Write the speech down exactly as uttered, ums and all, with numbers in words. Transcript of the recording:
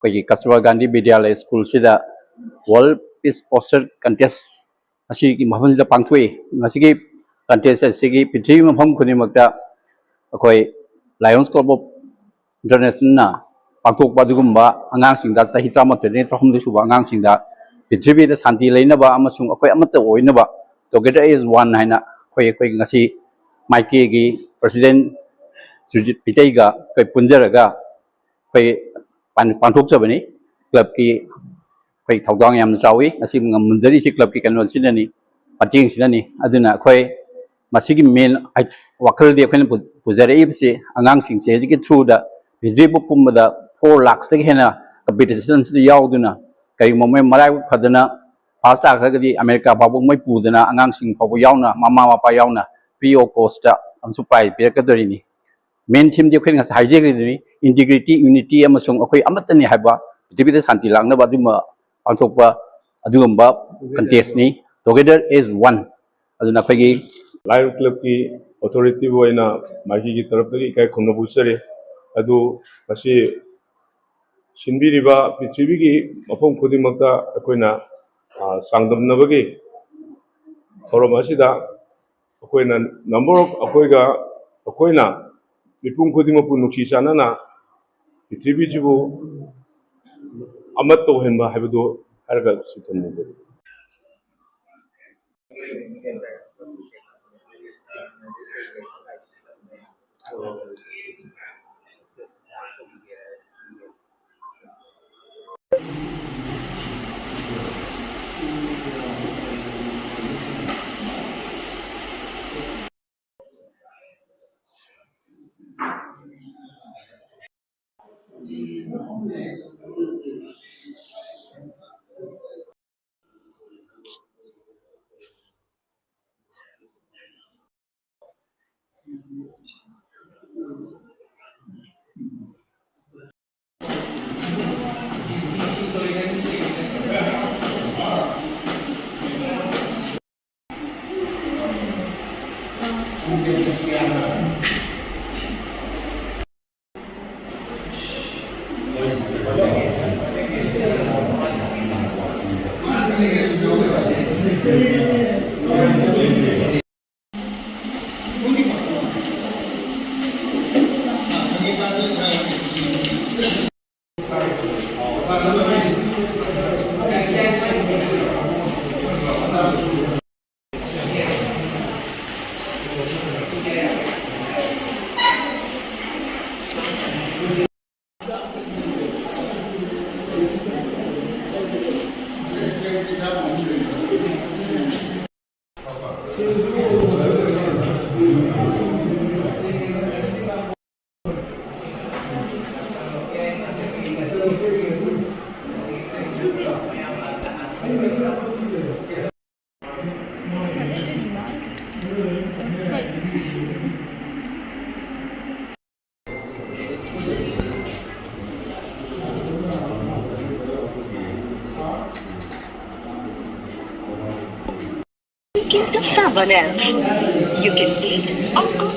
ꯑꯩꯈꯣꯏꯒꯤ ꯀꯁꯇꯨꯔꯕꯥ Gandhi ꯕꯤꯗ꯭ꯌꯥꯂꯌ ꯁ꯭ꯀꯨꯜꯁꯤꯗ World Peace Poster Contest ꯑꯁꯤꯒꯤ ꯃꯐꯝꯁꯤꯗ ꯄꯥꯡꯊꯣꯛꯏ꯫ ꯃꯁꯤꯒꯤ ꯀꯟꯇꯦꯁ ꯑꯁꯤꯒꯤ ꯄ꯭ꯔꯤꯊꯤꯕꯤ ꯃꯐꯝ ꯈꯨꯗꯤꯡꯃꯛꯇ ꯑꯩꯈꯣꯏ Lions Club of Internationalꯅ ꯄꯥꯡꯊꯣꯛꯄ ꯑꯗꯨꯒꯨꯝꯕ ꯑꯉꯥꯡꯁꯤꯡꯗ, ꯆꯍꯤ ꯇꯔꯥꯃꯥꯊꯣꯏꯗꯒꯤ ꯇꯔꯥꯍꯨꯝꯗꯣꯏ ꯁꯨꯕ ꯑꯉꯥꯡꯁꯤꯡꯗ ꯄ꯭ꯔꯤꯊꯤꯕꯤꯗ ꯁꯥꯟꯇꯤ ꯂꯩꯅꯕ ꯑꯃꯁꯨꯡ ꯑꯩꯈꯣꯏ ꯑꯃꯠꯇ ꯑꯣꯏꯅꯕ, Together as One ꯍꯥꯏꯅ ꯑꯩꯈꯣꯏ, ꯑꯩꯈꯣꯏ ꯉꯁꯤ ꯃꯥꯏꯀꯩꯒꯤ ꯄ꯭ꯔꯁꯤꯗꯦꯟ ꯁꯨꯖꯤꯠ ꯄꯤꯇꯩꯒ ꯑꯩꯈꯣꯏ ꯄꯨꯟꯖꯔꯒ ꯑꯩꯈꯣꯏ ꯄꯥꯡ-, ꯄꯥꯡꯊꯣꯛꯆꯕꯅꯤ꯫ ꯀ꯭ꯂꯕꯀꯤ ꯑꯩꯈꯣꯏ ꯊꯧꯗꯥꯡ ꯌꯥꯝꯅ ꯆꯥꯎꯏ꯫ ꯉꯁꯤ ꯉꯝꯖꯔꯤꯁꯤ ꯀ꯭ꯂꯕꯀꯤ ꯀꯩꯅꯣꯁꯤꯅꯅꯤ, ꯃꯇꯦꯡꯁꯤꯅꯅꯤ꯫ ꯑꯗꯨꯅ ꯑꯩꯈꯣꯏ ꯃꯁꯤꯒꯤ ꯃꯦꯟ ꯋꯥꯈꯜꯗꯤ ꯑꯩꯈꯣꯏꯅ ꯄꯨ-, ꯄꯨꯖꯔꯛꯏꯕꯁꯤ ꯑꯉꯥꯡꯁꯤꯡꯁꯦ ꯍꯧꯖꯤꯛꯀꯤ through ꯗ ꯄ꯭ꯔꯤꯊꯤꯕꯤ ꯄꯨꯝꯕꯗ four ꯂꯥꯛꯁꯇꯒꯤ ꯍꯦꯟꯅ ꯀꯝꯄꯤꯇꯤꯁꯟꯁꯤꯗ ꯌꯥꯎꯗꯨꯅ, ꯀꯔꯤꯒꯨꯝꯕ ꯃꯣꯏ ꯃꯔꯥꯏꯕꯛ ꯐꯗꯅ ꯐꯥꯁ ꯇꯥꯈ꯭ꯔꯒꯗꯤ ꯑꯃꯦꯔꯤꯀꯥ ꯐꯥꯎꯕ ꯃꯣꯏ ꯄꯨꯗꯅ, ꯑꯉꯥꯡꯁꯤꯡ ꯐꯥꯎꯕ ꯌꯥꯎꯅ, ꯃꯃꯥ ꯃꯄꯥ ꯌꯥꯎꯅ free of cost ꯑꯃꯁꯨ ꯄ꯭ꯔꯥꯏꯖ ꯄꯤꯔꯛꯀꯗꯣꯔꯤꯅꯤ꯫ ꯃꯦꯟ ꯊꯤꯝꯗꯤ ꯑꯩꯈꯣꯏꯅ ꯉꯁꯥꯏ ꯍꯥꯏꯖꯈ꯭ꯔꯤꯗꯨꯅꯤ, ꯏꯟꯇꯤꯒ꯭ꯔꯤꯇꯤ, ꯌꯨꯅꯤꯇꯤ ꯑꯃꯁꯨꯡ ꯑꯩꯈꯣꯏ ꯑꯃꯠꯇꯅꯤ ꯍꯥꯏꯕ, ꯄ꯭ꯔꯤꯊꯤꯕꯤꯗ ꯁꯥꯟꯇꯤ ꯂꯥꯛꯅꯕ ꯑꯗꯨꯝꯕ ꯄꯥꯡꯊꯣꯛꯄ ꯑꯗꯨꯒꯨꯝꯕ ꯀꯟꯇꯦꯁꯅꯤ, Together as One꯫ ꯑꯗꯨꯅ ꯑꯩꯈꯣꯏꯒꯤ ꯂꯥꯌꯟ ꯀ꯭ꯂꯕꯀꯤ ꯑꯣꯊꯣꯔꯤꯇꯤꯕꯨ ꯑꯩꯅ ꯃꯥꯏꯀꯩꯒꯤ ꯇꯔꯞꯇꯒꯤ ꯏꯀꯥꯏ ꯈꯨꯝꯅꯕ ꯎꯠꯆꯔꯤ꯫ ꯑꯗꯨ ꯃꯁꯤ ꯁꯤꯟꯕꯤꯔꯤꯕ ꯄ꯭ꯔꯤꯊꯤꯕꯤꯒꯤ ꯃꯐꯝ ꯈꯨꯗꯤꯡꯃꯛꯇ ꯑꯩꯈꯣꯏꯅ, ꯑ, ꯆꯥꯡꯗꯝꯅꯕꯒꯤ ꯊꯧꯔꯝ ꯑꯁꯤꯗ ꯑꯩꯈꯣꯏꯅ number of, ꯑꯩꯈꯣꯏꯒ, ꯑꯩꯈꯣꯏꯅ ꯃꯤꯄꯨꯝ ꯈꯨꯗꯤꯡꯃꯛꯄꯨ ꯅꯨꯡꯁꯤ ꯆꯥꯟꯅꯅ ꯄ꯭ꯔꯤꯊꯤꯕꯤꯁꯤꯕꯨ ꯑꯃꯠꯇ ꯑꯣꯏꯍꯟꯕ ꯍꯥꯏꯕꯗꯨ ꯍꯥꯏꯔꯒ ꯁꯤ ꯊꯝꯖꯒꯦ꯫ Thinking of someone else. You can think of